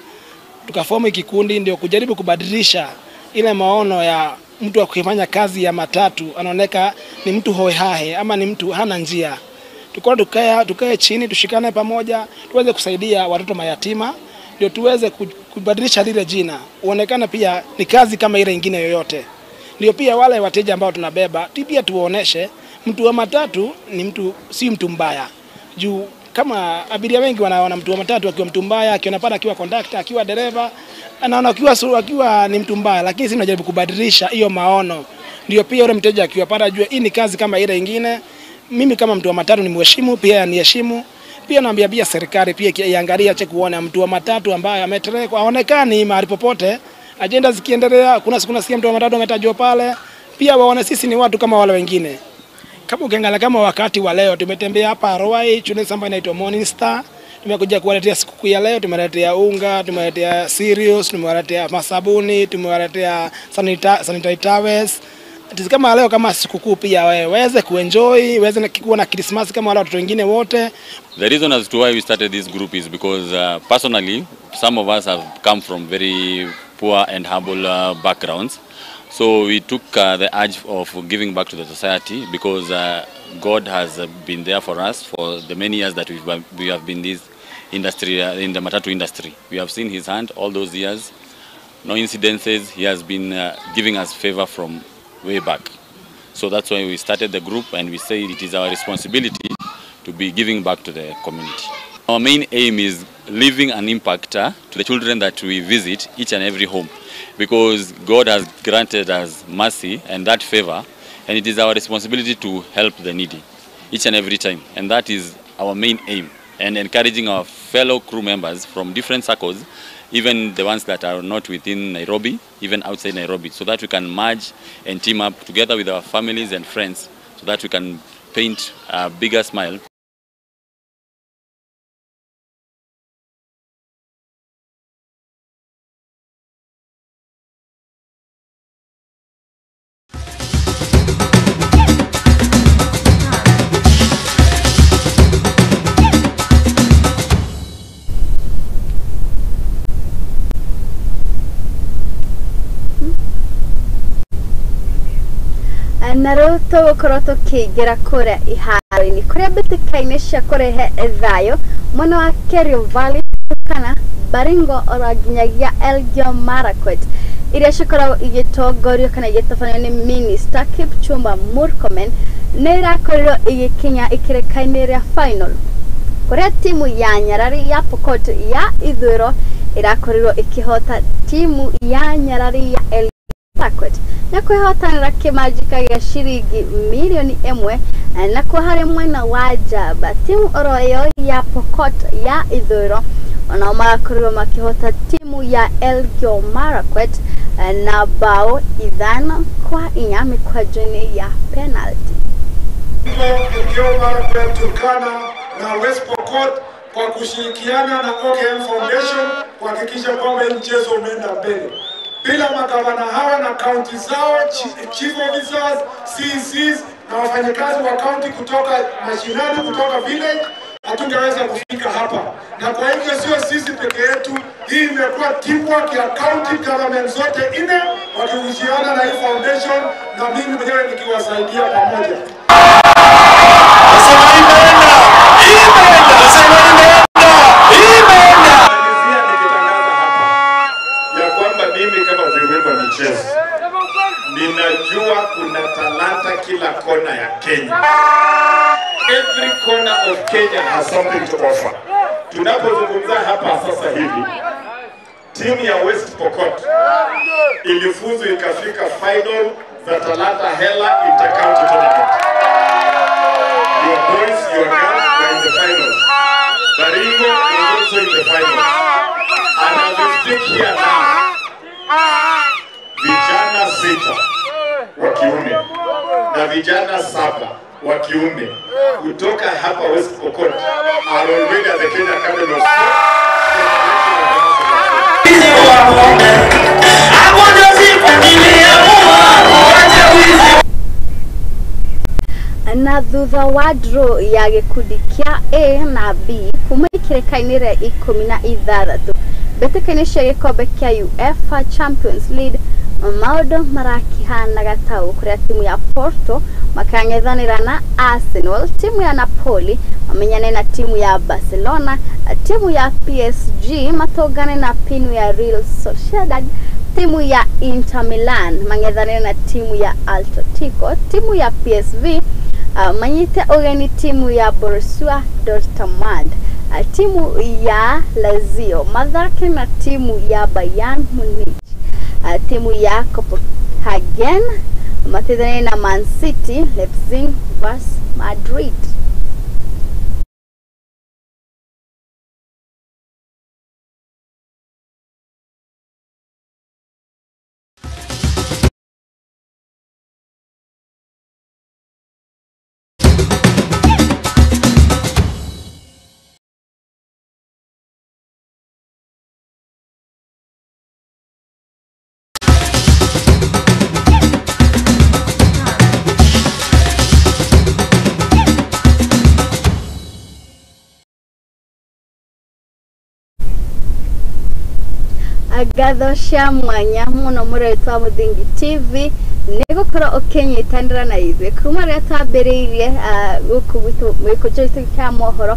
Tukaform hii kikundi ndio kujaribu kubadilisha ile maono ya mtu akifanya kazi ya matatu anaoneka ni mtu hohehahe ama ni mtu hana njia. Tukao tukae chini tushikane pamoja tuweze kusaidia watoto mayatima ndio tuweze kubadilisha lile jina uonekana pia ni kazi kama ile nyingine yoyote. Ndio pia wale wateja ambao tunabeba pia tuoneshe mtu wa matatu ni mtu si mtu mbaya. Juu kama abiria wengi wanaona mtu wa matatu akiwa mtu mbaya, akiona pale akiwa conductor, akiwa dereva, anaona akiwa ni mtu mbaya, lakini sisi tunajaribu kubadilisha hiyo maono. Ndio pia yule mteja akiwa pale ajue hii ni kazi kama ile nyingine. Mimi kama mtu wa matatu ni mheshimu, pia aniheshimu. Pia naambia pia serikali pia iangalie ache kuona mtu wa matatu ambaye ameterekwa aonekani mahali popote. Agenda zikiendelea kuna siku nasikia mtu wa matatu ametajwa pale, pia waone sisi ni watu kama wale wengine. Kama ukiangalia kama wakati wa leo tumetembea hapa Ruai, shule ambayo inaitwa Morning Star, tumekuja kuwaletea sikukuu ya leo, tumeletea unga, tumeletea cereals, tumewaletea masabuni, tumewaletea sanitary towels. Kama leo kama sikukuu pia waweze kuenjoy, waweze kuwa na Christmas kama wale watoto wengine wote. The reason as to why we started this group is because personally some of us have come from very poor and humble backgrounds. So we took the urge of giving back to the society because God has been there for us for the many years that we have been this industry, in the matatu industry. We have seen his hand all those years, no incidences. He has been giving us favor from way back. So that's why we started the group, and we say it is our responsibility to be giving back to the community. Our main aim is leaving an impact to the children that we visit each and every home, because God has granted us mercy and that favor, and it is our responsibility to help the needy each and every time, and that is our main aim, and encouraging our fellow crew members from different circles, even the ones that are not within Nairobi, even outside Nairobi, so that we can merge and team up together with our families and friends, so that we can paint a bigger smile. Na rĩu tũgũkorwo tũkĩingĩra kũrĩa iharo-inĩ kũrĩa mbĩtĩka-inĩ cia kũrehe thayũ mwena wa Kerio Valley kana Baringo oro nginyagia Elgeyo Marakwet iria cikoragwo igĩtongorio kana igĩtabanio nĩ Minister Kipchumba Murkomen nĩ irakorirwo igĩkinya ikĩrĩka-inĩ rĩa final kũrĩa timu ya Nyarari ya Pokot ya Ithũĩro irakorirwo ĩkĩhota timu ya Nyarari ya Elgeyo Marakwet na kwihotanĩra kĩmanjĩka gĩa ciringi milioni 1 na kwa harĩ mwena wa Njamba timu oro ĩyo ya Pokot ya Ithũĩro onao magakorirwo makĩhota timu ya Elgeyo Marakwet na bao 5-4 mĩkwanjo-inĩ ya penalty. Elgeyo Marakwet, Turkana na West Pokot kwa kushirikiana na OKM Foundation kuhakikisha kwamba mchezo umeenda mbele. Bila magavana hawa na kaunti zao, chief officers, CECs na wafanyakazi wa kaunti kutoka mashinani, kutoka village, hatungeweza kufika hapa. Na kwa hivyo sio sisi peke yetu, hii imekuwa teamwork ya county government zote 4 wakihusiana na hii foundation na mimi mwenyewe nikiwasaidia pamoja. Ninajua kuna talanta kila kona ya Kenya. Every corner of Kenya has something to offer. Tunapozungumza hapa sasa hivi, timu ya West Pokot ilifuzu ikafika final za Talanta Hela Intercounty Tournament. Your boys, your girls were in the finals. Baringo is also in the finals. And as we speak here now, vijana 6 wa kiume na vijana 7 wa kiume kutoka hapa West Pokot are already at the Kenya Academy of Sport. Na thutha wa draw ya gĩkundi kĩa A na B kuma ikĩrĩka-inĩ rĩa 16 mbĩtĩka-inĩ cia gĩkombe kĩa UEFA Champions League, maũndũ marakĩhanaga ta ũũ, kũrĩa timu ya Porto makang'ethanĩra na Arsenal, timu ya Napoli mamenyane na timu ya Barcelona, timu ya PSG matũngane na timu ya Real Sociedad, timu ya Inter Milan mang'ethanĩre na timu ya Atletico, timu ya PSV manyite ũgeni timu ya Borussia Dortmund, timu ya Lazio mathake na timu ya Bayern Munich, timu ya Copenhagen mateithanie na Man City, Leipzig vs Madrid. Ngatho cia mwanya muno mũrori wa Mũthingi TV nĩ gũkorwo ũkĩnyitanĩra na ithuĩ kuma rĩrĩa twambĩrĩirie gũkũ gwitũ gĩkũnjo gitũ kĩa mohoro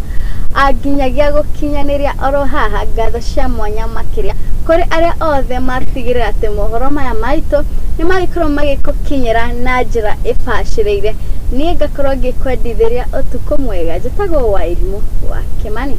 nginyagia gũkinyanĩria oro haha. Ngatho cia mwanya makĩria kũrĩ arĩa othe matigĩrĩra atĩ mohoro maya maitũ nĩ magĩkorwo magĩgũkinyĩra na njĩra ĩbacĩrĩire. Niĩ ngakorwo ngĩkwendithĩria ũtukũ mwega. Njĩtagwo Wairimũ wa Kĩmani.